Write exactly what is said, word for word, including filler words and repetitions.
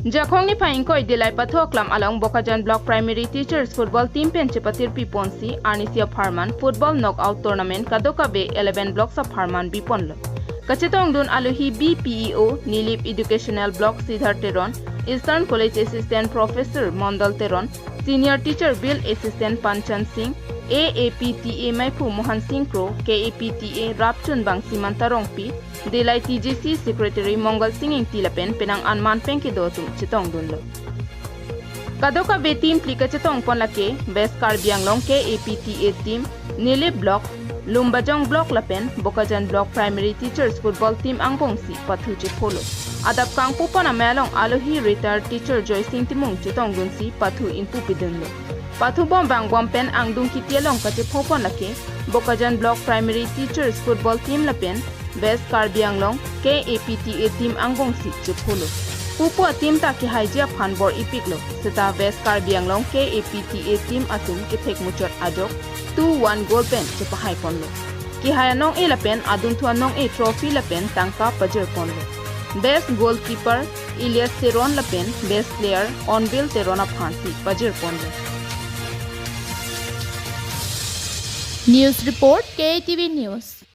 Jakhong niphai ingkoi Dillai Pathu Aklam along Bokajan Block Primary Teachers Football Team pen chepatirpi ponsi arnisi apharman Football Knockout Tournament kadokave eleven blocks apharman biponlo. Kachetongdun alohi B P E O, Nilip Educational Block Siddharth Teron, Eastern College Assistant Professor Mondal Teron, Senior Teacher Bill Assistant Panchan Singh, A A P T A Maiphu Mohan Singh Kro, K A P T A Rapchun Bangsiman Tarongpi, Dillai T G C Secretary Mongal Singh Ingti lapen penang anman pen kedo atum chetongdunlo. Kadokave team phli kachetongpon lake West Karbi Anglong K A P T A team, Nilip Block, Lumbajong Block lapen Bokajan Block Primary Teachers Football Team angbongsi pathu chepholo. Adap kangpupon amei along alohi retired teacher Joysing Timung chetongdunsi pathu ingpupidunlo. Pathu bom vangbom pen angdung kiti along kachephopon lake Bokajan Block Primary Teachers Football Team lapen West Karbi Anglong K A P T A team angbongsi chepholo. Pupu ateam ta kehaiji aphan bor-ipiklo, seta West Karbi Anglong K A P T A team atum kethek muchot ajok two one goal pen chepahaiponlo. Kehai anong-e lapen adunthu anong-e trophy lapen tangka pajirponlo. Best goalkeeper Elias Teron lapen best player Onbil Teron aphansi pajirponlo. News report, K T V News.